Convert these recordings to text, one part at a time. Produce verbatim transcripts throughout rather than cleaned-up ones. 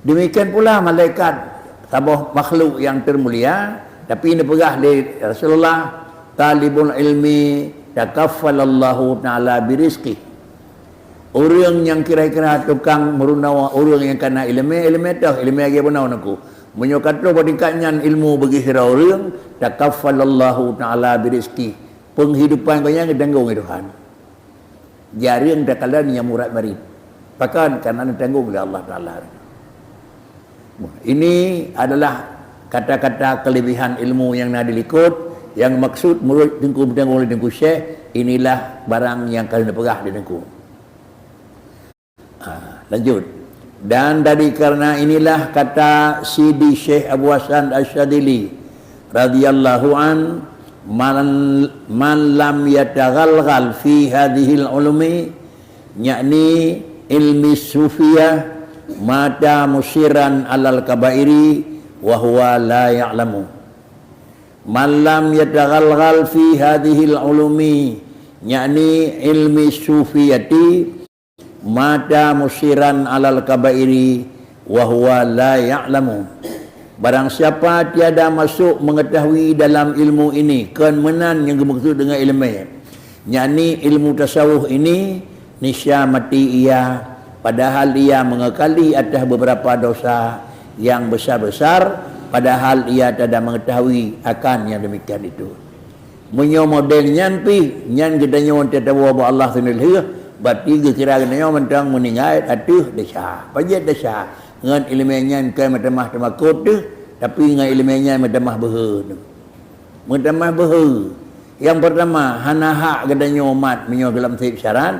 Demikian pula malaikat, saboh makhluk yang termulia, tapi neupeugah lé Rasulullah, "Talibul ilmi takaffalallahu ta'ala birizqih." Ureuëng nyang kira-kira tukang meurunoe ureuëng nyang kana iéleumé, iéleumé toh, iéleumé lagée bunoe neuku. Meunyoe ka troh bak tingkat nyan ilmu bagi sidroe ureuëng, takaffalallahu ta'ala birizqih. Penghidupan gobnyan geutanggong lé Tuhan. Jareueng takalon nyang murat marit. Pakon? Karena neutanggong lé Allah Taala. Ini adalah kata-kata kelebihan ilmu yang na di likot, yang maksud menurut Teungku, Teungku Syekh, inilah barang yang ka neupeugah di Teungku. Ha, lanjut. Dan dari karena inilah kata Sidi Syekh Abu Hasan Asy-Syadzili radhiyallahu an, "Man, man lam yataghalghal fi hadhil ulumi, yakni ilmi sufiyah, mata musiran alal kabairi wa huwa la ya'lamu." Man lam yataghalghal fi hadhil ulumi, yakni ilmi sufiyati, mata musiran alal kabairi wa huwa la ya'lamu. Barang siapa tiada masuk mengetahui dalam ilmu ini, kon meunan nyang geumaksud dengan ilmu, yakni ilmu tasawuf ini, niscaya mati ia, padahal ia mengakali atas beberapa dosa yang besar-besar, padahal ia tiada mengetahui akan yang demikian itu. Meunyoe model nyan pih, nyan geutanyoe teutabua bak Allah seuneulheueh, berarti geukira geutanyoe mantong meuninggai ateueh desya. Pajan desya? Ngon iéleumé nyan keu meutamah teumakot teuh, tapi ngon iéleumé nyan meutamah beuhe teuh. Meutamah beuhe. Nyang peurtama, hana hak geutanyoe mat meunyoe golom seb syarat.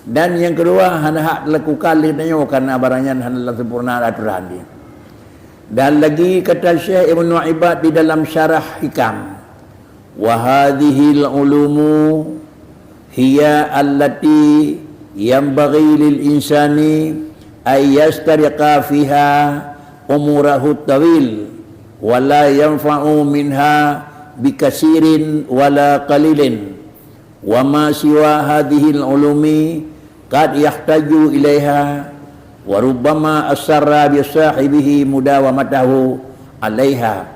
Dan nyang keudua, hana hak teulakukan lé geutanyoe karena barang nyan hana lam sempurna atoran jih. Dan lagi kata Syekh Ibnu Ibad di dalam Syarah Hikam, "Wa hadhil ulumu hiya allati yanbaghi lil insani ay yastariqa fiha umurahu tawil, wa la yanfa'u minha bikasirin wala qalilin. Wa ma siwa hadhil ulumi qad yahtaju ilaiha, wa rubbama asarra bi sahibihi mudawamatahu alaiha.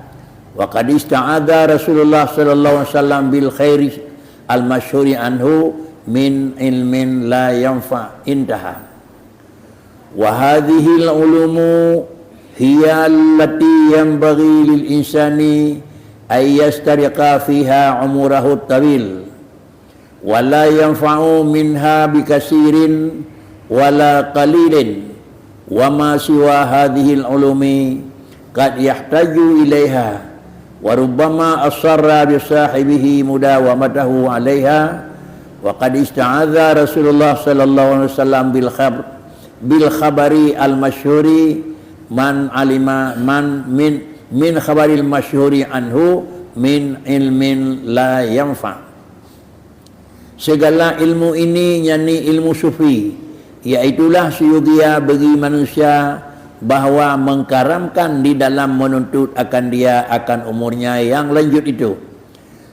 Wa qad ista'adha Rasulullah sallallahu alaihi wasallam bil khairi al-masyhuri anhu min ilmin la yanfa." Intaha. "Wa hadhil ulumu hiya allati yanbaghi lil insani ay yastariqa fiha umurahu tawil, wa la yanfa'u minha bikasirin wala qalilin, wa ma siwa hadhil ulumi qad yahtaju ilaiha, wa rubbama asarra bi sahibihi mudawamatahu alaiha, wa qad ista'adha Rasulullah sallallahu alaihi wasallam bil khabar, bil khabari al-masyhuri man alima, man min, min khabaril masyhuri anhu min ilmin la yanfa." Segala ilmu ini, yakni ilmu sufi, iaitulah seuyogia bagi manusia bahwa mengkaramkan di dalam menuntut akan dia akan umurnya yang lanjut itu.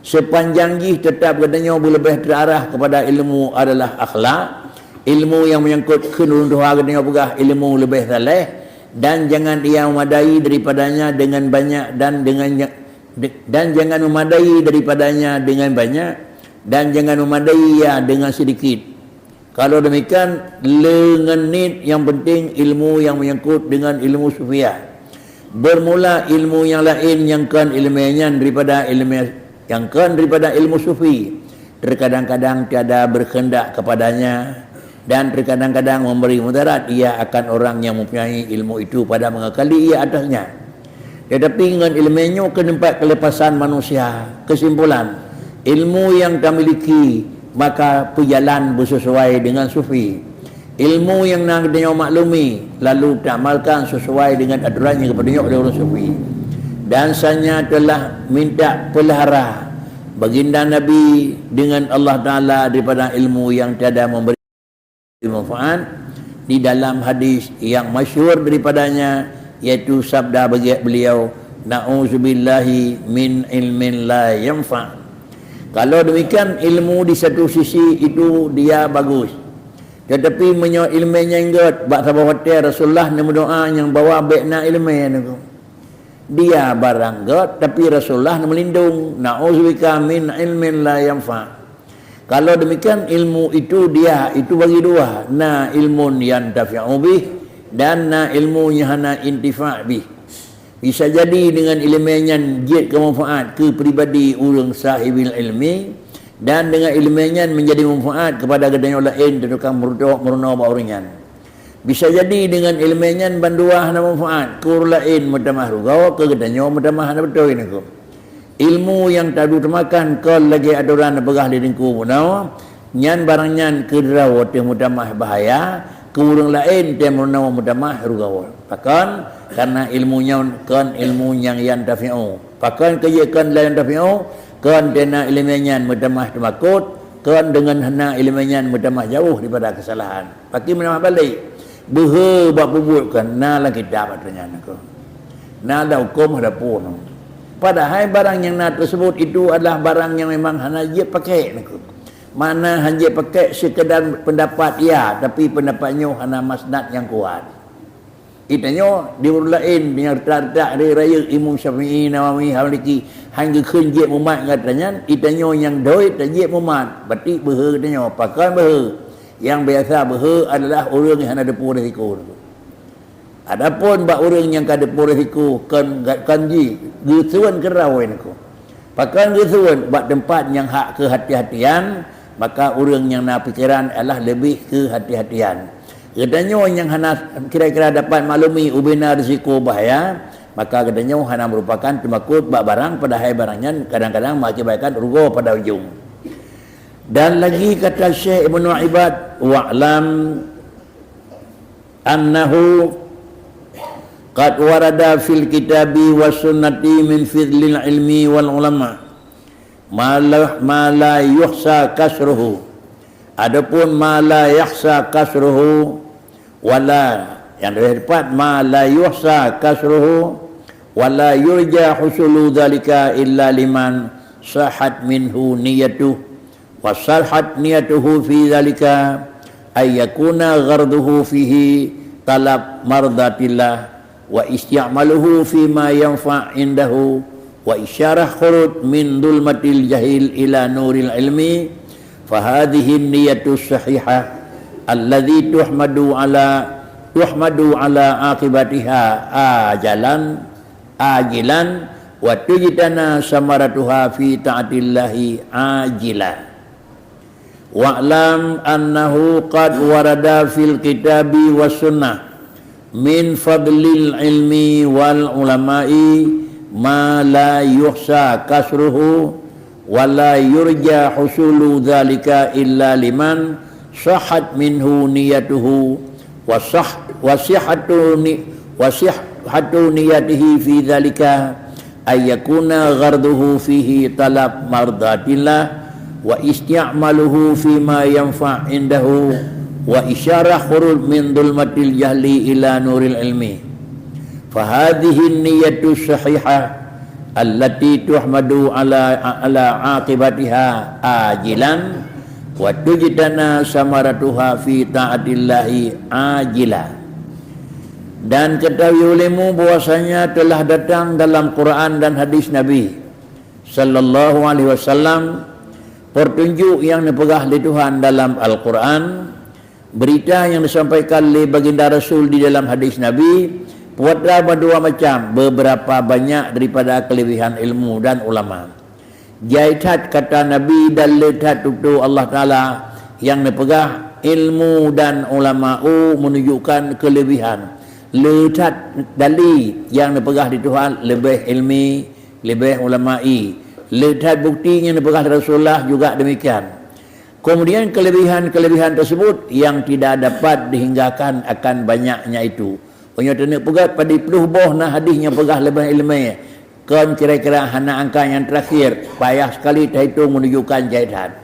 Sepanjang jih tetap geutanyoe beuleubeh teuarah kepada ilmu adalah akhlak, ilmu yang menyangkut kheun ulôn tuha geutanyoe peugah ilmu leubeh saleh, dan jangan ia memadai daripadanya dengan banyak dan dengan nya-, de-, dan jangan memadai daripadanya dengan banyak, dan jangan memadai ia dengan sedikit. Kalau demikian, le ngon niet yang penting ilmu yang menyangkut dengan ilmu sufiah. Bermula ilmu yang lain yang kon ilmu nyan daripada ilmu yang kon daripada ilmu sufi. Terkadang-kadang tiada berkehendak kepadanya dan terkadang-kadang memberi mudarat ia akan orang yang mempunyai ilmu itu pada mengakali ia atasnya. Tetapi ngon iéleumé nyoe keuneuk pat keulepasan manusia. Keusimpulan, ilmu nyang tamiliki maka peujalan beuseusuai deungon sufi. Ilmu nyang na geutanyoe maklumi lalu taamalkan seusuai deungon atoran nyang geupeutunyok lé ureuëng sufi. Dan sanya teulah minta peulahara Baginda Nabi deungon Allah Taala daripada ilmu nyang tiada memberi manfaat. Di dalam hadis yang masyhur daripadanya, yaitu sabda bagi beliau, "Na'udzubillahi min ilmin la yanfa." Kalau demikian, ilmu di satu sisi itu dia bagus, Teutapi meunyoe iéleumé nyan gét, bak saboh watée Rasulullah neumeudoá nyang bahwa bék na iéleumé nyan. Dia barang gét, tapi Rasulullah neumeulindong, "Na'udzubika min ilmin la yanfa." Kalau demikian, ilmu itu dia, itu bagi dua, na ilmun yantafi'u bih dan na ilmu nyang hana intifa' bih. Bisa jadi dengan iéleumé nyan jeuet keu manfaat keu pribadi ureuëng sahibul ilmi, dan dengan iéleumé nyan menjadi manfaat kepada geutanyoe laén tukang meurunoe bak ureuëng nyan. Bisa jadi dengan iéleumé nyan bandua hana manfaat, keu ureuëng laén meutamah rugoe, keu geutanyoe meutamah hana beutôi niko. Ilmu nyang tautamakan kon lagée atoran peugah lé Teungku bunoe, nyan barang nyan keu droe teuh meutamah bahaya, keu ureuëng laén teuh meurunoe meutamah rugoe. Pakon? Karena ilmu nyan kon ilmu nyang yantafi'u. Pakon keu jeuet kon la yantafi'u? Kon teuh na iéleumé nyan meutamah teumakot, kon deungon hana iéleumé nyan meutamah jauh daripada keusalahan. Pakri meutamah balek, beuhe bak peubuet kon na lam kitab atra nyan niko. Na lam huköm hadapu nyoe. Padahai barang nyang na teuseubut itu adalah barang nyang memang hana jeuet pakék niko. Makna hana jeuet pakék seukeudar peundapat ya, tapi peundapat nyoe hana musnad nyang kuat. Geutanyoe di ureuëng laén nyang reutak-reutak rayeuk-rayeuk Imam Syafi'i, Nawawi, Maliki, han geukheun jeuet mumat ngon atra nyan, geutanyoe nyang doi tajeuet mumat, berarti beuhe geutanyoe, pakon beuhe. Nyang biasa beuhe adalah ureuëng nyang hana teupeu risiko. Adapun bak ureuëng nyang ka teupeu risiko, kon, kon jih, geuseuôn keudroe niko. Pakon geuseuôn? Bak teumpat nyang hak keuhati-hatian, maka ureuëng nyang na pikeran adalah leubeh keuhati-hatian. Geutanyoe nyang hana kira-kira dapat maklumi ubena risiko bahaya, maka geutanyoe hana meurupakan teumakot bak barang, padahai barang nyan kadang-kadang mengakibatkan rugoe pada ujong. Dan lagi kata Syekh Ibnu Ibad, "Wa'lam annahu qad warada fil kitabi was sunnati min fadlil ilmi wal ulama ma la, ma la yuhsa kasruhu." Adapun ma la yahsa kasruhu, wala, nyang leubeh tepat, ma la yuhsa kasruhu, wala yurja husulu dzalika illa liman sahhat minhu niyatuh, wa sahhat niyatuhu fi dzalika ay yakuna gharduhu fihi talab mardatillah, wa isti'maluhu fima yanfa' indahu, wa isyarah khuruj min dhulmatil jahil ila nuril ilmi, fahadhihi niyatu sahihah allati tuhmadu ala, tuhmadu ala aqibatiha ajalan, ajilan, wa tujtana samaratuha fi ta'atillahi ajila. Wa'lam annahu qad warada fil kitabi was sunnah min fadlil ilmi wal ulama'i ma la yuhsa kasruhu, wa la yurja husulu dzalika illa liman sahhat minhu niyatuhu, wa sah-, wa sihhatu ni-, wa sihhatu niyatihi fi dzalika ay yakuna gharduhu fihi talab mardatillah, wa isti'maluhu fima yanfa' indahu, wa isyarah khuruj min dhulmatil jahli ila nuril ilmi. Fahadhihi niyatu sahihah allati tuhmadu ala, ala aqibatiha ajilan, wa tujtana samaratuha fi ta'atillahi ajila. Dan ketahui olehmu bahwasanya telah datang dalam Quran dan hadis Nabi sallallahu alaihi wasallam, petunjuk nyang neupeugah lé Tuhan dalam Al-Quran, berita nyang disampaikan lé Baginda Rasul di dalam hadis Nabi, putra bandua macam, beberapa banyak daripada kelebihan ilmu dan ulama. Jai that kata Nabi dan le that tutoe Allah Taala nyang neupeugah ilmu dan ulama'u menunjukkan kelebihan. Le that dali nyang neupeugah di Tuhan leubeh ilmi, leubeh ulama'i. Le that bukti nyang neupeugah Rasulullah juga demikian. Kemudian kelebihan-kelebihan tersebut yang tidak dapat dihinggakan akan banyaknya itu. Meunyoe taneuk peugah padum ploh boh na hadis nyang peugah leubeh ileumèe, kon kira-kira hana angka nyang terakhir, payah sekali teuhitong menunjukkan jai that.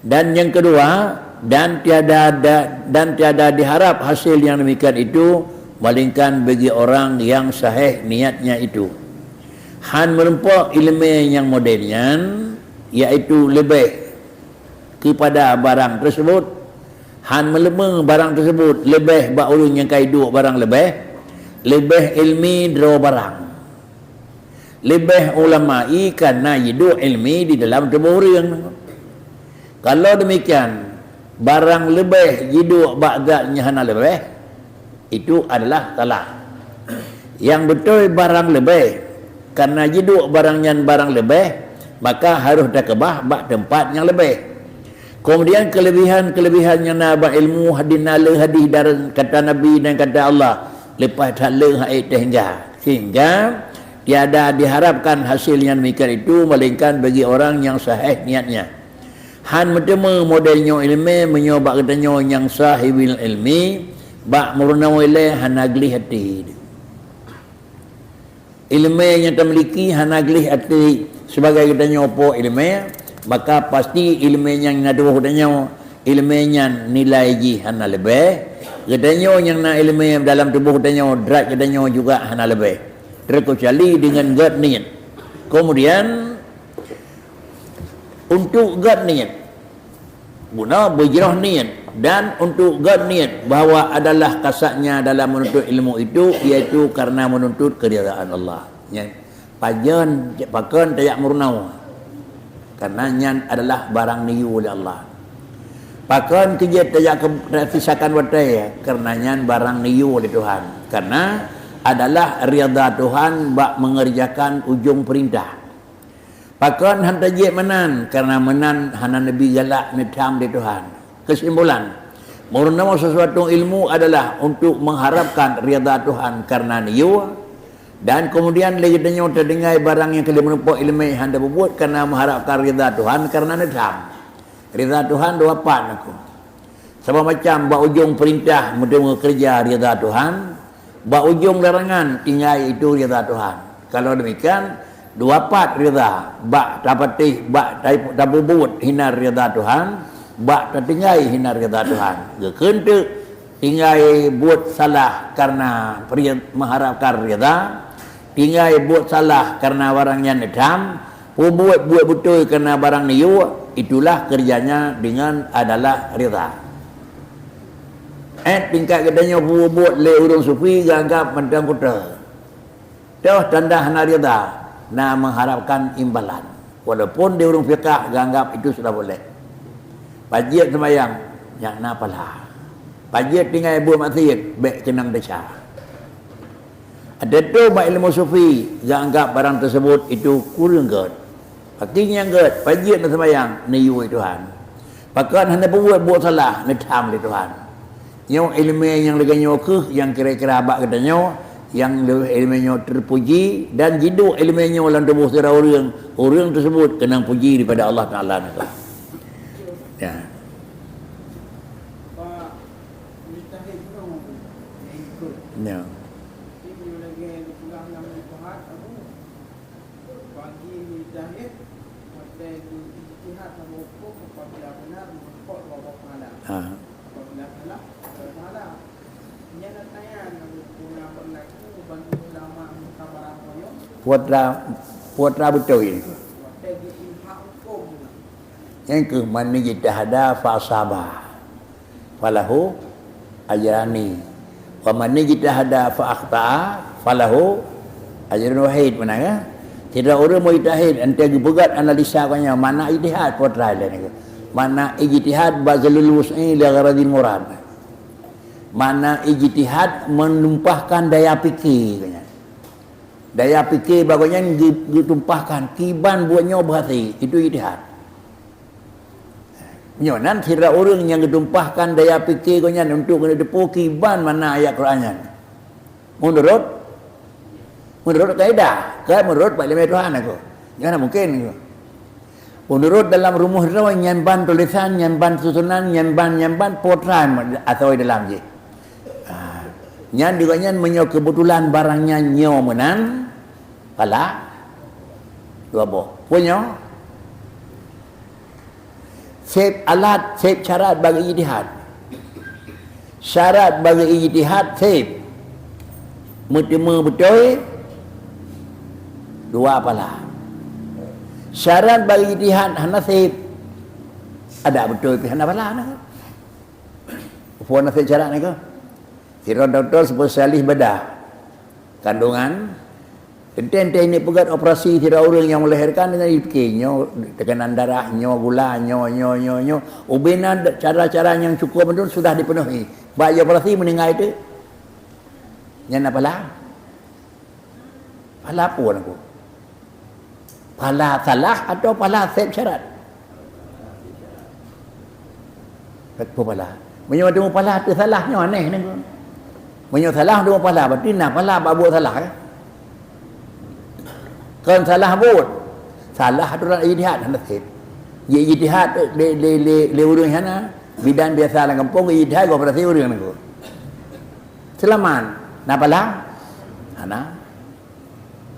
Dan yang kedua, dan tiada da-, dan tiada diharap hasil yang demikian itu, melainkan bagi orang yang sahih niatnya itu. Han meurumpok ileumèe nyang model nyan, yaitu leubeh kepada barang tersebut, Han meuleumé barang teusebut leubeh bak ureuëng nyang ka jiduek barang leubeh, leubeh ilmi droe barang. Leubeh ulama'i kana jiduek ilmi di dalam tuboh ureuëng. Kalau demikian, barang leubeh jiduek bak zat nyang hana leubeh, itu adalah salah. Nyang beutôi barang leubeh, kana jiduek barang nyan barang leubeh, maka harôh takeubah bak teumpat nyang leubeh. Keumudian keuleubehan-keuleubehan nyang na bak ilmu hadih na le hadih dan kata Nabi dan kata Allah, leupah that le hak ék teuhingga. Sehingga tiada diharapkan hasil nyang demikian itu melainkan bagi orang nyang sahih niatnya. Han meuteumé model nyoe iéleumé meunyoe bak geutanyoe nyang sahibul ilmi, bak meurunoe ilée hana gleh até. Iéleumé nyang tamiliki hana gleh até sibagai geutanyoe po iéleumé, maka pasti iéleumé nyang na tuboh geutanyoe, iéleumé nyan nilai jih hana leubeh. Geutanyoe nyang na iéleumé dalam tuboh geutanyoe, drat geutanyoe juga hana leubeh, terkecuali deungon gét niet. Keumudian, untuk gét niet, guna beujroh niet, dan untuk gét niet bahwa adalah kasatnya dalam menuntut ilmu itu, yaitu karena menuntut keridaan Allah. Nyan, pajan, pakon tajak meurunoe, karena nyan adalah barang neuyue lé Allah. Pakon keujeuet tajak ke, tapisakan watée, karena nyan barang neuyue lé Tuhan, karena adalah ridha Tuhan bak mengerjakan ujong peurintah. Pakon han tajeuet meunan, karena meunan hana neubi galak neutham lé Tuhan. Keusimpulan, meurunoe sesuatu ilmu adalah untuk mengharapkan ridha Tuhan karena neuyue, dan keumudian lé geutanyoe tatinggai barang nyang ka lheueh meurumpok iéleumé han tapeubuet karena meuharapkan ridha Tuhan karena neutham. Ridha Tuhan dua pat nakeuh. Saboh macam, bak ujong peurintah meuteumé keureuja ridha Tuhan, bak ujong larangan tinggai itu ridha Tuhan. Kalau demikian, dua pat ridha, bak tapatéh, bak ta-, tapeubuet hina ridha Tuhan, bak tatinggai hina ridha Tuhan. Geukheun teuk tinggai buet salah karena peri-, meuharapkan ridha, tinggai buet salah karena barang nyan neutham, peubuet buet beutôi karena barang neuyue, itulah kerjanya dengan adalah ridha. Eh, tingkat geutanyoe peubuet lé ureuëng sufi geuanggab mantong kuta. Toh tanda hana ridha, na mengharapkan imbalan. Walaupun di ureuëng fiqah geuanggab itu sudah boleh. Pajiet seumayang, nyak na pahala. Pajiet tinggai buet maksiet, bék keunong desya. Ada tu bak ilmu sufi, geuanggab barang tersebut itu kureueng gét. Pakri nyang gét, pajiet neuseumayang, neuyue Tuhan. Pakon hana peubuet buet salah, neutham lé Tuhan. Nyoe iéleumé nyang lagée nyoe kheueh nyang kira-kira bak geutanyoe, nyang leubeh iéleumé nyoe teupuji, dan jiduek iéleumé nyoe lam tuboh sidroe ureuëng, ureuëng teusebut keunong puji daripada Allah Taala. Ya. Ya. Bagi mujtahid, watée geuijtihad saboh hukôm apabila beuna meureumpok dua boh pahala. Ha. Apabila salah, dua pahala. Nyan na tanya nyang guna beurlaku bagi ulama meukabarah nyoe. Putra, putra beutôi. Watée geuilham hukôm. Nyang keuh, "Man ijtahada fa asaba, falahu ajrani, wa man ijtahada fa akhta'a, falahu ajrun wahid." Meunan, ya? Sidroe ureuëng mujtahid, enteuk geupeugét analisa geuh nyan, makna ijtihad, putra laén nyoe. Makna ijtihad bazlul wus'i li gharadil murad. Makna ijtihad menumpahkan daya pike geuh nyan. Daya pike bak geuh nyan geu-, geutumpahkan, kiban buet nyoe beuhasé, itu ijtihad. Nyoe nan sidroe ureuëng nyang geutumpahkan daya pike geuh nyan untuk geuneuk teupeu kiban makna ayat Quran nyan. Meunurot, meunurot kaidah, ka meunurot bak iéleumé Tuhan aku. Nyan hana mungken aku. Meunurot dalam rumoh droe nyan ban tulésan, nyan ban susunan, nyan ban, nyan ban, putra asoe dalam jih. Ha. Nyan juga nyan meunyoe keubeutulan barang nyan nyoe meunan, pala dua boh. Peue nyoe? Seb alat, seb syarat bagi ijtihad. Syarat bagi ijtihad seb meuteumé beutôi, dua pala. Syarat bagi ijtihad hana seb, ada beutôi pih hana pala na. Peue naseb syarat nyoe? Sidroe dokto spesialis bedah kandungan, teuntèe-teuntèe ini peugöt operasi sidroe ureueng nyang melahirkan, dengan dipikir nyoe tekanan darah, nyoe gula, nyoe, nyoe, nyoe, nyoe. Ubena cara-cara nyang cukup beutôi sudah dipenuhi. Bak operasi meuninggai teuk. Nyan na pahala? Pahala peue nyoe? Pahala salah atau pahala seb syarat? Peue pahala? Meunyoe teumé pahala teusalah nyoe aneh nyoe. Meunyoe salah teumé pahala, berarti na pahala bak buet salah, ya? Kon salah buet. Salah aturan ijtihad hana seb. Ji ijtihad lé, lé, lé, lé ureueng hana, bidan biasa lam gampông ijtihad gob berarti ureueng nyoe. Seulamat, na pahala? Hana.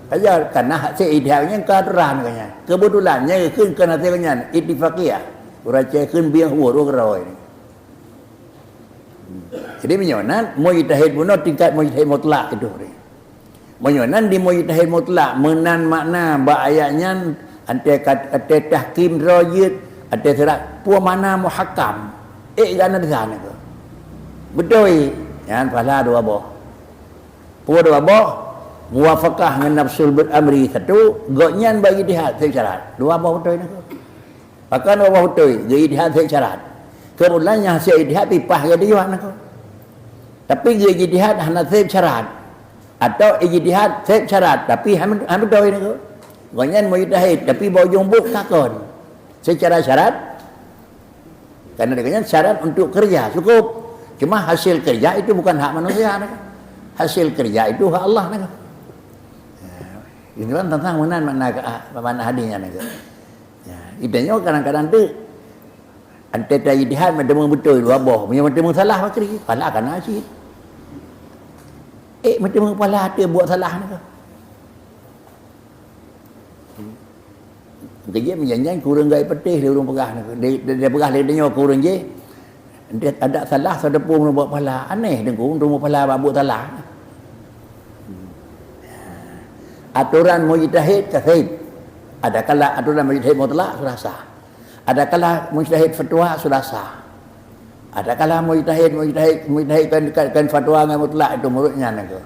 Saja karena hak seb ijtihad nyan ka aturan nyan. Keubeutulan nyan geukheun keu naseb nyan ittifaqiyah. Ureueng Aceh kheun bieng huwot, ureueng keudroe nyan. Jadi meunyoe nan mujtahid bunoe tingkat mujtahid mutlak itu. Meunyoe nan di mujtahid mutlak meunan makna bak ayat nyan, anté kat-, anté tahkim droe jeuet, anté syarat, peue makna muhakam? Ék gana di sana ke? Beutôi, nyan pahala dua boh. Peue dua boh? Muwafaqah ngon nafsul bud amri satu, gobnyan bak ijtihad seb syarat. Dua boh beutôi nyoe. Pakon dua boh beutôi, geu ijtihad seb syarat. Keubeutulan nyang hase ijtihad pipah geu diyuah nyoe. Tapi geu ijtihad hana seb syarat. Atau ijtihad seb syarat, tapi han, han beutôi nyoe. Gobnyan mujtahid, tapi bak ujong buet ka kon. Secara syarat, karena dengan syarat untuk kerja cukup. Cuma hasil kerja itu bukan hak manusia, kan? Hasil kerja itu hak Allah, kan? Ya, itu kan tentang meunan makna, makna hadis nyan, kan? Ya, itu nyoe kadang-kadang tu, anté ta ijtihad, meuteumé beutôi dua boh. Meunyoe meuteumé salah, pakri, pahala kana cit. Eh, meuteumé pahala tu buat salah, kan? Keujeuet meujanjan keu ureueng gét patéh lé ureueng peugah nyoe. Dia, dia, dia peugah lé tanyoe keu ureueng jéh, dia ada salah sadeue peubuet pahala. Aneh deungon ureueng pahala bak buet salah. Atoran mujtahid ka seb. Adakala atoran mujtahid mutlak sudah sah. Adakala mujtahid fatwa sudah sah. Adakala mujtahid, mujtahid, mujtahid kan, kan, kan fatwa ngon mutlak itu menurut nyan ke.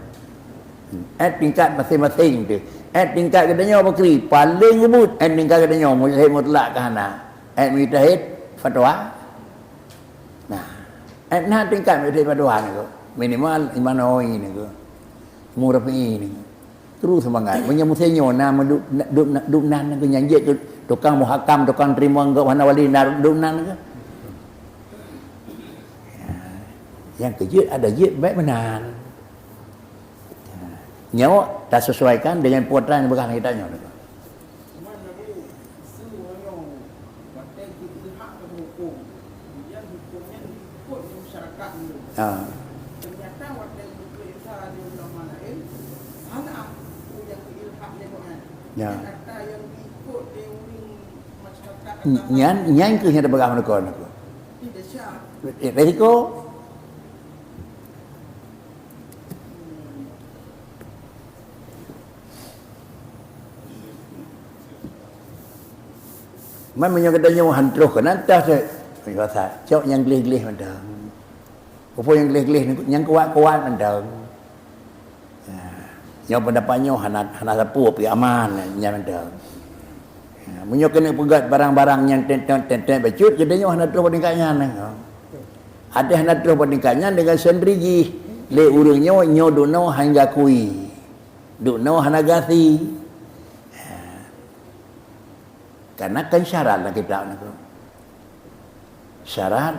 Eh, tingkat masing-masing tu. Eh, tingkat geutanyoe bakri, paling ubit. Eh, tingkat geutanyoe mujtahid mutlak ka hana. Eh, mujtahid fatwa. Nah, eh, na tingkat mujtahid fatwa ni ke. Minimal Imam Nawawi ni ke. Imam Rafi'i ni ke. Terus semangat. Meunyoe musim nyoe na meudu-, na, du-, na, dubnan nyoe nyang jeuet keu tukang muhakam, tukang teurimong gob hana wali na dubnan nyoe. Nyang keujeuet ada jeuet baik meunan. Nyoe tasesuaikan dengan peue nyang peugah lagèe tanyoe. Su meunyoe watèe jipeulhak keu hukôm, kemudian hukôm nyan jikôt di masyarakat dulu. Ha. Ternyata watèe jipeulhak di ulama laén, salah peue nyang geuilhak lé gobnyan. Ya. Dan ata nyang jikôt lé ureueng masyarakat N-, nyan, nyan keuh nyang tapeugah meunukon aku. Tidak sah. Eh, risiko. Man meunyoe geutanyoe han troh keunan teuh, cok nyang gleh-gleh mantong. Peue nyang gleh-gleh nyang kuat-kuat mantong. Nyoe pendapat nyoe hana, hana sapeue pih aman nyan mantong. Meunyoe keuneuk peugöt barang-barang nyang teuntèe-teuntèe bacut, geutanyoe hana troh bak tingkat nyan. Adak hana troh bak tingkat nyan deungon sendiri jih lé ureueng nyoe, nyoe duek noe han geukui. Duek noe hana gasi. Karena kan syarat lam kitab nyoe. Syarat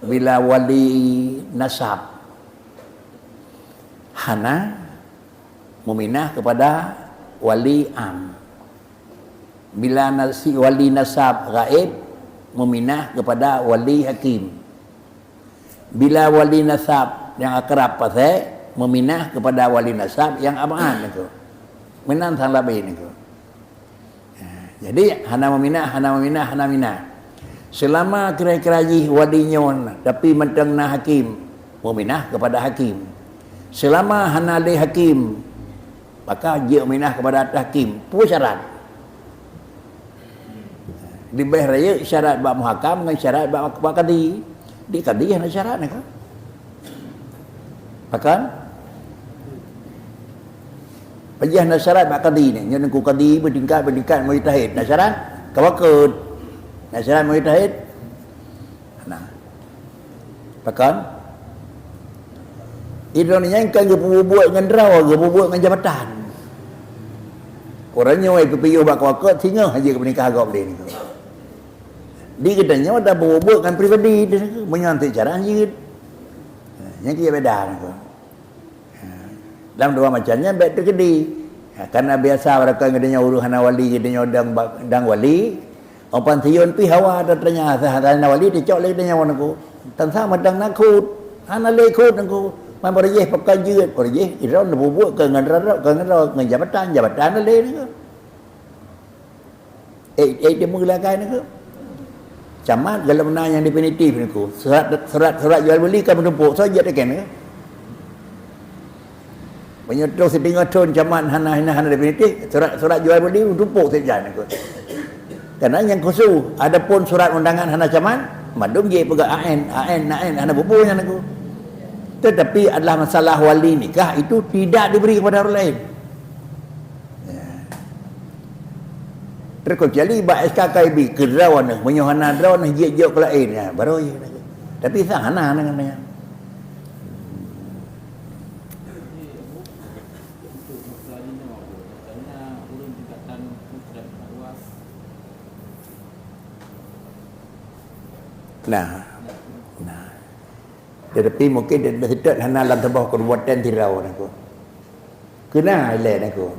bila wali nasab hana meminah kepada wali am. Bila nasi-, wali nasab gaib, meminah kepada wali hakim. Bila wali nasab nyang akrab pasai, meminah kepada wali nasab nyang ab'ad nyoe. Meunan sang labe nyoe. Jadi, hana meminah, hana meminah, hana minah. Selama kira-kira jih wali nyoe, tapi mantong na hakim, meminah kepada hakim. Selama hana lé hakim, maka jeuet meminah kepada tahkim. Peue syarat? Leubeh rayeuk syarat bak muhakam ngon syarat bak, bak kadi. Di kadi hana syarat nyan kan? Pakon? Pajih hana syarat bak kadi ni. Nyoe nangku kadi beutingkat-beutingkat mujtahid. Na syarat? Ka bacut. Na syarat mujtahid? Nah. Pakon? Idong nyan kan geupeubuet ngon droe, geupeubuet ngon jabatan. Uroe nyoe piôh bak kawakot singoh aja geupeunikah gob lé niko. Di geutanyoe dah buet-buet ngon pribadi teuh, meunyoe anteuk cara jeuet. Ha, nyan keuh beda niko. Ha, lam dua macam nyan bèk teukeudi. Ha, karena biasa barokon geutanyoe ureueng hana wali, geutanyoe dang ba-, dang wali. Opan siyon pih hawa ata tanya asai hana wali teucok lé geutanyoe niko. Tan sama dang na khut, hana lé khut niko. Man barojih pakon jeuet, barojih idong buet-buet keu ngon rot-rot, keu ngon rot, ngon jabatan, jabatan lé niko. Eh, eh, dia menggelakkan aku. Camat kalau na nyang definitif niko. Surat, surat, surat jual beli ka meutumpôk, so jeuet teken ke? Meunyoe troh siteungoh thon camat hana, hana, hana definitif, surat, surat jual beli meutumpôk sajan niko. Karena nyang khusus, adapun surat undangan hana camat, mandum jih peugah A N, A N, A N, hana bubu nyan niko. Tetapi adalah masalah wali nikah itu tidak diberi kepada orang lain. Ya. Terkecuali bak S K K I B, keu droeneuh, meunyoe hana droeneuh, jeuet jok keu laén, ya, baru jih. Tapi sa hana nyan, nyan. Nah. Nah. Tetapi mungkin di, di situ hana lam saboh kabupaten sidroe niko. Keu na ilèe niko.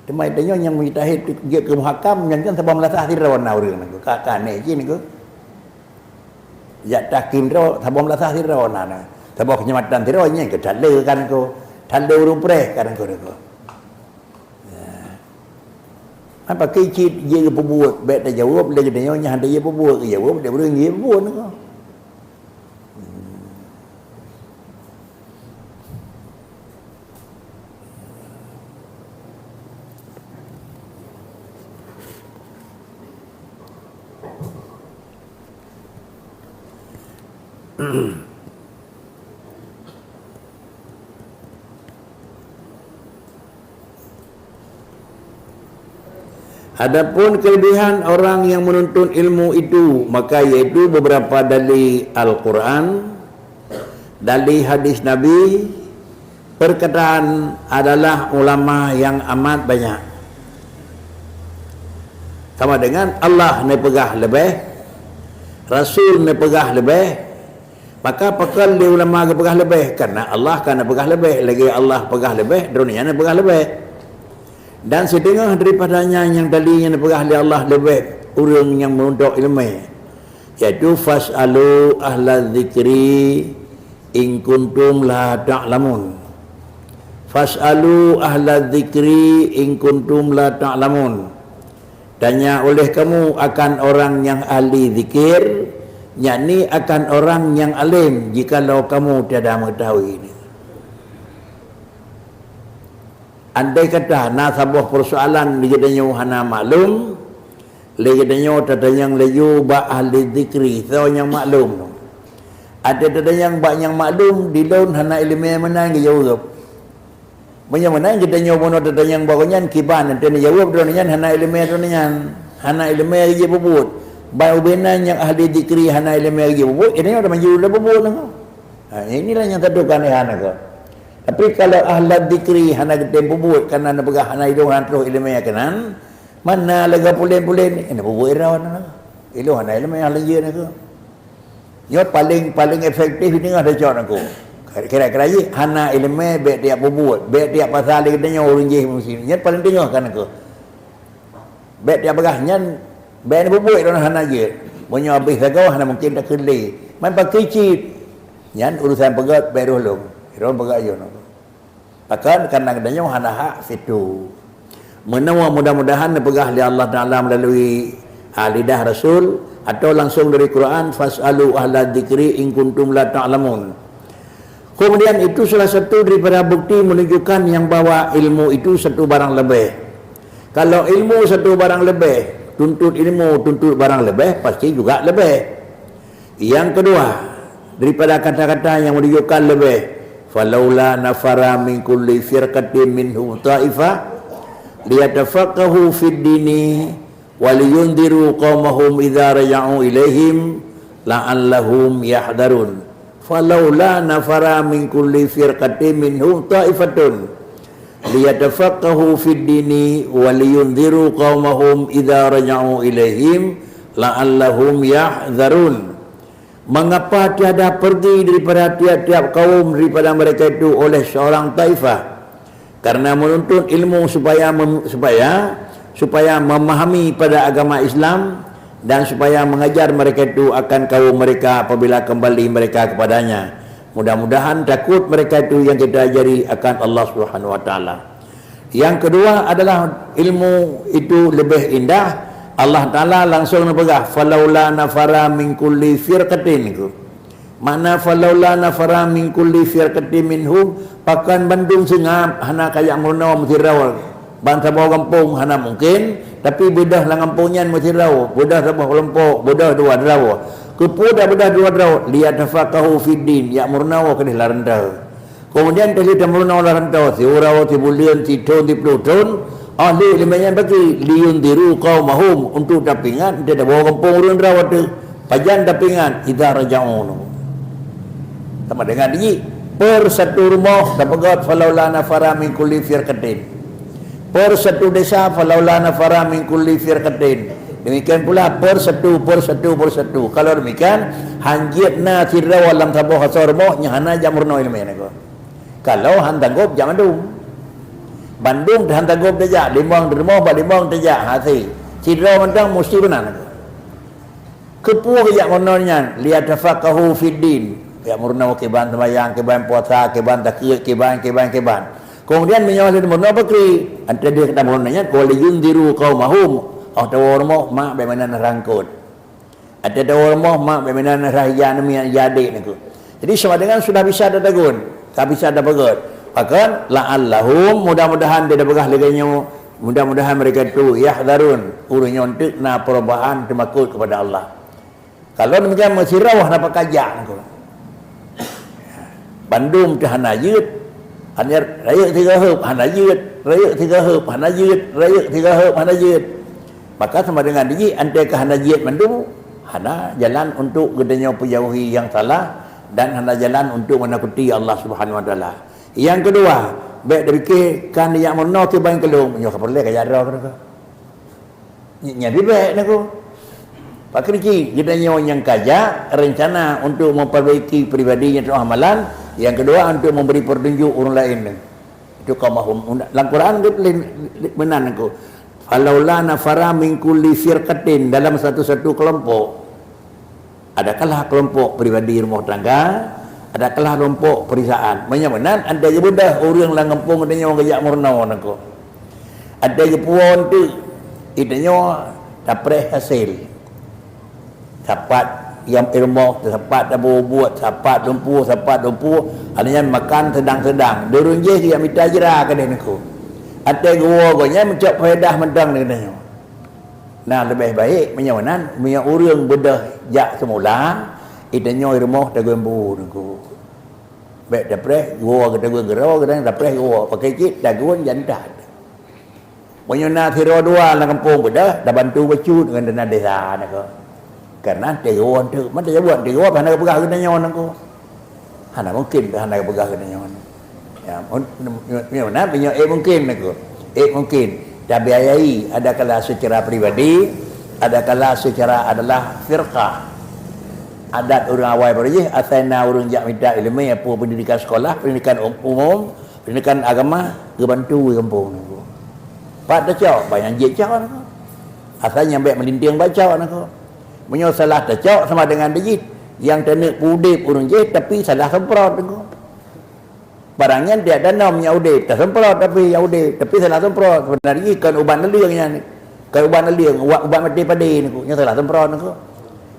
Teuma tanyoe nyang mujtahid jeuet keu muhakam, nyan kan saboh meulasah sidroe na ureueng niko. Ka, ka aneh jih niko. Jak tahkim droe, saboh meulasah sidroe na, na. Saboh keucamatan sidroe nyan keu that le kan niko. That le ureueng preh kan niko, niko. Apa keuh cit jih geupeubuet, bèk tajaweueb lé geutanyoe nyang hana jipeubuet, geujaweueb lé ureueng jipeubuet niko. Adapun kelebihan orang yang menuntut ilmu itu, maka yaitu beberapa dalil Al-Quran, dalil hadis Nabi, perkataan adalah ulama yang amat banyak. Sama dengan Allah neupeugah leubeh, Rasul neupeugah leubeh, maka pakon lé ulama geupeugah leubeh? Karena Allah ka neupeugah leubeh, lagèe Allah peugah leubeh, droeneuh nyan neupeugah leubeh. Dan siteungoh daripada nyan nyang tadi nyang neupeugah lé Allah leubeh ureueng nyang meuruntôk ileumèe, yaitu, "Fas'alu ahla dzikri in kuntum la ta'lamun." "Fas'alu ahla dzikri in kuntum la ta'lamun." Tanya oleh kamu akan orang nyang ahli zikir, yakni akan orang nyang além, jikalau kamu tiada mengetahui. Andai kata na saboh peusoalan di geutanyoe hana maklum, lé geutanyoe tatanyong laju bak ahli zikri, soe nyang maklum. Até tatanyong bak nyang maklum, di lôn hana ileumèe meunan geujaweueb. Meunyoe meunan geutanyoe bunoe tatanyong bak gobnyan, kiban, teuh neujaweueb droeneuh nyan hana ileumèe droeneuh nyan, hana ileumèe jih peubuet. Ban ubé nan nyang ahli zikri hana ileumèe jih peubuet, geutanyoe tamaju lé peubuet nyoe. Ha, inilah nyang satu keuanehan nyoe. Tapi kalau ahli zikri hana geutem peubuet, karena neupeugah hana ilôn hana troh ileumèe keunan, mana lagèe pulen-pulen, eh, neupeubuet droe nyoe. Ilôn hana ileumèe, ahli jih nyoe. Nyoe paling, paling efektif di teungoh tacok nangku. Kira-kira jih hana ileumèe, bèk tajak peubuet, bèk tajak pasal lé geutanyoe ureueng jih muslim. Nyan paling teungoh kan nangku. Bèk tajak peugah nyan, bèk neupeubuet droeneuh hana jeuet. Meunyoe habéh sagoe hana mungken takheun lé. Man pakri cit. Nyan urusan peugöt bèk rôh lôn. Rôn peugöt yôh nangku. Pakon? Karena geutanyoe hana hak situ. Meunoe mudah-mudahan neupeugah lé Allah Taala melalui, ha, lidah Rasul atau langsung dari Quran, "Fas'alu ahla dzikri in kuntum la ta'lamun." Kemudian itu salah satu daripada bukti menunjukkan yang bahwa ilmu itu satu barang leubeh. Kalau ilmu satu barang leubeh, tuntut ilmu, tuntut barang leubeh, pasti juga leubeh. Yang kedua, daripada kata-kata yang menunjukkan lebih, "Falaula nafara min kulli firqatin minhum ta'ifah liyatafaqahu fid dini wa liyunziru qaumahum idza raja'u ilaihim la'allahum yahdarun." "Falaula nafara min kulli firqatin minhum ta'ifatun liyatafaqahu fid dini wa liyunziru qaumahum idza raja'u ilaihim la'allahum yahzarun." Mengapa tiada pergi daripada tiap-tiap kaum daripada mereka itu oleh seorang taifah? Karena menuntut ilmu supaya mem-, supaya, supaya memahami pada agama Islam dan supaya mengajar mereka itu akan kaum mereka apabila kembali mereka kepadanya. Mudah-mudahan takut mereka itu yang kita ajari akan Allah Subhanahu wa Taala. Yang kedua adalah ilmu itu lebih indah. Allah Taala langsung neupeugah, "Falaula nafara min kulli firqatin." Makna, "Falaula nafara min kulli firqatin minhum," pakon bandum seungab hana kajak meurunoe meusidroe. Ban saboh gampông hana mungkin, tapi beudôh lam gampông nyan meusidroe, beudôh saboh keulompok, beudôh dua droe. Keupeue dak beudôh dua droe? "Liyatafaqahu fid din," jak meurunoe keudeh lam reuntô. Keumudian teulheueh tameurunoe lam reuntô, siuroe, sibuleuen, sithon, siploh thon, ahli ileumèe nyan bagi, "Liyunziru qaumahum," untuk tapeuingat, teudawa gampông ureueng droe teuh. Pajan tapeuingat? "Idza raja'u." Sama dengan jih, per satu rumoh tapeugöt, "Falaula nafara min kulli firqatin." Per satu desa, "Falaula nafara min kulli firqatin." Demikian pula per satu, per satu, per satu. Kalau demikian, hanjeuet na sidroe lam saboh asoe rumoh nyang hana jak meurunoe ileumèe nyan. Kalau han tanggôp jak mandum. Bandum han tanggôp tajak, limong di rumoh, bak limong tajak, hase. Sidroe mantong musti meunan. Keupeue geujak meurunoe nyan? "Liyatafaqahu fid din." Jak meurunoe kiban seumayang, kiban puasa, kiban zakeuet, kiban, kiban, kiban. Keumudian meunyoe lheueh meurunoe pakri, antara dia kata meurunoe nyan, "Wa liyunziru qaumahum." Oh, tawoe rumoh, mak bèk meunan rangkot. Antara tawoe rumoh, mak bèk meunan rhah ija aneuk miet, ija adék nyan. Jadi sama dengan sudah bisa tatagun, ka bisa tapeugöt. Pakon, "La'allahum," mudah-mudahan dia tapeugah lagèe nyoe, mudah-mudahan mereka itu, "yahzarun," ureueng nyoe teuk na perubahan teumakot kepada Allah. Kalau demikian, meusidroe hana pakajak nyan. Bandum teuh hana jeuet, hana rayeuk sigoe heup hana jeuet, rayeuk sigoe heup hana jeuet, rayeuk sigoe heup hana jeuet. Maka sama dengan jih, antara ka hana jeuet mandum, hana jalan untuk geutanyoe peujauhi nyang salah dan hana jalan untuk meunakuti Allah Subhanahu wa Taala. Nyang keudua, bèk tapike kan jak meurunoe kiban keu lôn, nyoe ka peureulèe kajak droe keudroe. Nyan leubèh bèk nyan. Pakri cit, geutanyoe nyang kajak rencana untuk memperbaiki pribadi nyang teuh amalan, nyang keudua untuk memberi petunjuk ureueng laén. Itu qaumahum. Lam Quran geutuléh meunan nyan. "Falaula nafara min kulli firqatin," dalam satu-satu kelompok. Adakala kelompok pribadi rumoh tangga, adakala kelompok perusahaan. Meunyoe meunan, antara geubeudôh ureueng lam gampông geutanyoe geujak meurunoe nyan. Antara geupuwoe teuk, geutanyoe tapreh hasé. Sapat nyang i rumoh, sapat taboh buet, sapat lumpur, sapat lumpur, hana nyan makan sedang-sedang. Di ureueng jéh geujak mita jra keudeh nyan. Antara geuwoe gobnyan meucok faedah mantong geutanyoe. Nah, leubeh baik meunyoe meunan, meunyoe ureueng beudôh jak seumula, geutanyoe i rumoh tagun bu nyan. Bèk tapreh, geuwoe tagun keudroe, geutanyoe tapreh geuwoe. Pakri cit tagun jantan. Meunyoe na sidroe dua lam gampông beudôh, tabantu bacut ngon dana desa nyan. Karena tagun teuk, man tajaweub, tagun hana geupeugah geutanyoe nyan. Hana mungkin hana geupeugah geutanyoe. Ya, mun, mun, mun, na, meunyoe, eh, mungkin nyan. Eh, mungkin. Tabiayai, adakala secara pribadi, adakala secara adalah firqah. Adat ureueng awai baroe jih, asai na ureueng jak mita ileumèe, peue pendidikan sekolah, pendidikan um-, umum, pendidikan agama, geubantu gampông nyan. Pat tacok, ban nyang jeuet cok nyan. Asai nyang bèk meulintieng bak cok nyan. Meunyoe salah tacok sama dengan jih, nyang taneuk peuudép ureueng jéh, tapi salah seumprot nyan. Barang nyan tiada nom nyang udép, taseumprot tapi nyang udép, tapi salah seumprot. Sebenarnya kon ubat neuleueng nyan. Kon ubat neuleueng, ubat, ubat maté padé nyan, nyang salah seumprot nyan.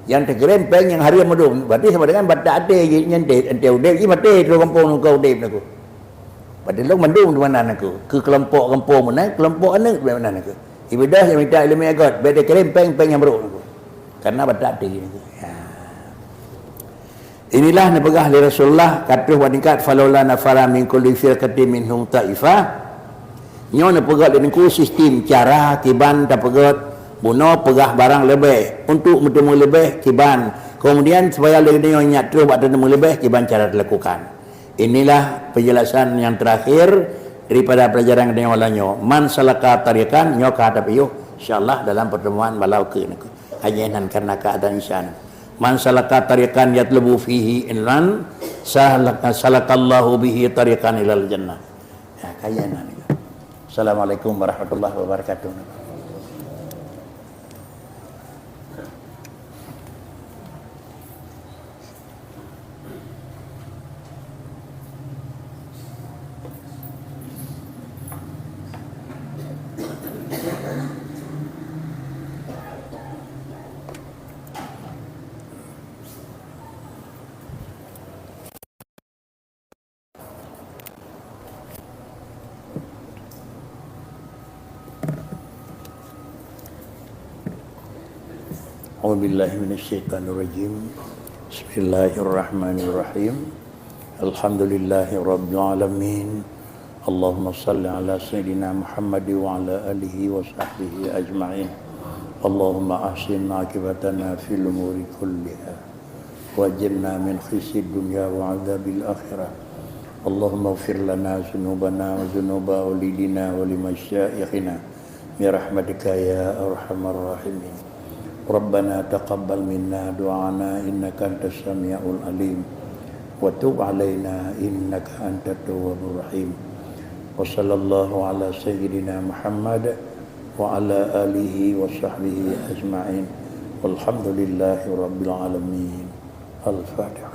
Nyang teukrém péng nyang hareuem mandum, berarti sama dengan batak até jih, nyan teuh, teuh udép jih maté, terus gampông nyan udép nyan. Padahai lôn mandum di meunan nyan, keu kelompok gampông meunan, kelompok aneuk di meunan nyan. Ibadah nyang mita ileumèe göt, bèk teukrém péng, péng nyang brôk nyan. Karena batak até nyan. Ya. Inilah neupeugah lé Rasulullah ka troh bak tingkat, "Falaula nafara min kulli firqatin minhum taifah." Nyoe neupeugah lé Teungku sistem cara kiban tapeugét bunoe peugah barang leubeh, untuk meuteumé leubeh kiban. Kemudian supaya lé nyoe nyak troh bak teumé leubeh kiban cara dilakukan. Inilah penjelasan yang terakhir daripada pelajaran geutanyoe malam nyoe. Man salaka tariqan, nyoe ka tapiôh, insya-Allah dalam pertemuan malam keu nyoe. Hanya nan karena keadaan Isya nyoe. Man salaka tariqan yatlubu fihi ilman, salaka-, salakallahu bihi tariqan ilal jannah. Ya, kaya nan. Assalamualaikum warahmatullahi wabarakatuh. أعوذ بالله من الشيطان الرجيم. بسم الله الرحمن الرحيم. الحمد لله رب العالمين. اللهم صل على سيدنا محمد وعلى آله وصحبه أجمعين. اللهم أحسن عاقبتنا في الأمور كلها. وأجرنا من خزي الدنيا وعذاب الآخرة. اللهم اغفر لنا ذنوبنا وذنوب والدينا ولمشايخنا برحمتك يا أرحم الراحمين. ربنا تقبل منا دعاءنا إنك أنت السميع العليم وتب علينا إنك أنت التواب الرحيم. وصلى الله على سيدنا محمد وعلى آله وصحبه أجمعين. والحمد لله رب العالمين. الفاتحة.